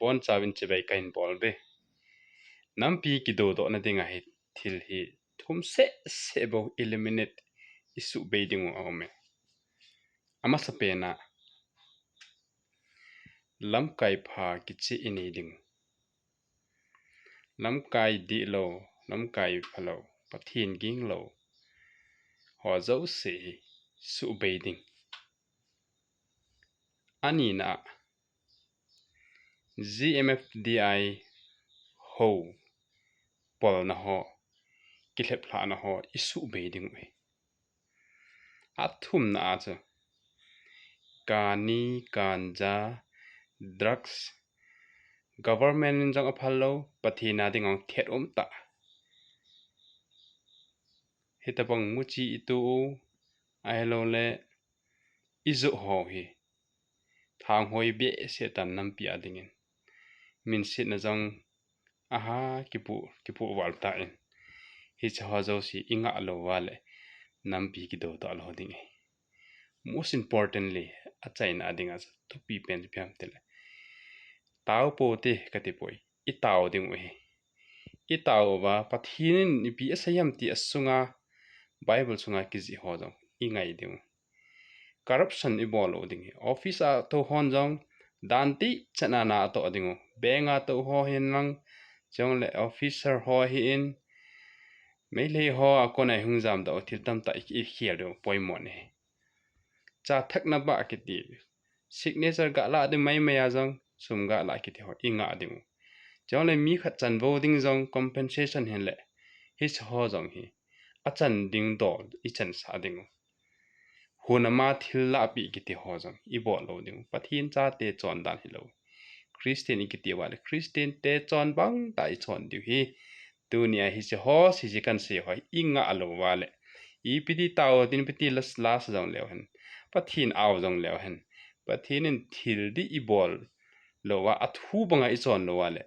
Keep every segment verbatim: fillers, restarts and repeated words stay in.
Bonchauvin chibai kahin bol uve. Nampi kidodohna dinga hi thil hi thum seh seh bou eliminate, isuhbei dingu aume. Amasapena, lamkai pha kicheh inei dingu. Lamkai dihlou, lamkai phalou, Pathen ginglou ho jouse hi suhbei ding. Anina, G M F D I ho polna ho, kilheplhahna ho isuhbei dingu ahi. Athumna a chu, kani, ganja, drugs, government in jong aphal lou, Pathen a ding jong thet umtah. Hitobang muchi itu u, ahiloule ijoh ho hi thanghoi behseh tan nampi a dingin. Minsetna jong aha kipu, kipu val tan. Hiche ho jouse ingah lou uva le nampi kidodoh lou ding ahi. Most importantly, achaina dinga thupi pen chu ipi ham itile, tao poute katipoi, itao dingu ahi. Itao uva Pathen in ipi asei ham ti asunga, Bible sunga kijih ho jong ingai dingu. Corruption ibol lou ding ahi. Office a tou hon jong dan dehchetna na atoh dingu. Bank a tou ho hihen lang, chule officer ho ahin, Meitei ho a kona ihung jamdoh u thil tamtah i, ikhel diu poimo ahi. Cha thakna bah kiti, signature galah ding maimai a jong, sum galah kiti ho ingah dingu. Chule mi khat chanvou ding jong compensation hinle, hiche ho jong hi achan ding dol ichansah dingu. Hun ama thil lahpeh kiti ho jong ibol lou dingu. Pathen chate chondan hilou, Christian ikiti uva le Christian te chon bangtah ichon diu ahi. Tunia hiche ho, hiche kansei ho ingah lou uva le, ipi ti tao tin, ipi ti las, las jong leu hen, Pathen ao jong leu hen, Pathen in thil dih ibol lou uva, athu banga ichon lou uva le,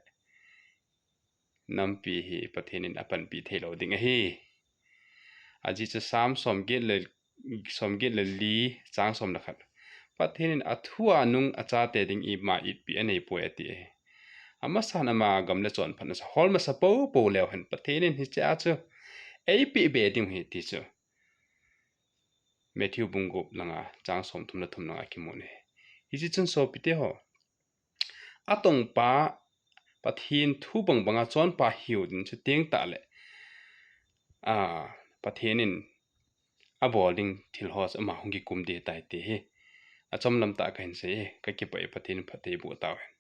nampi hi Pathen in apanpi theilou ding ahi. Ajeh chu Psalm somget le, somget le li, chang som le khat, Pathen in athu a nung achate ding ima itpi aneipoi ati ahi. Amasan ama gam le chonphatna sa hol masa poupou leu hen, Pathen in hiche a chu eipeh be ding ahi ti chu Matthew bung gup langa chang somthum le thum langa kimun ahi. Hiche chun sopite ho, atongpa, Pathen thu bangbanga chonpa hiu ding chu tengtah le, a, Pathen in abol ding thil ho chu ama hung kikum ding ahitai ti hi achomlam tah kahin sei e. Kakipah e, Pathen in phatthei boh tauhen.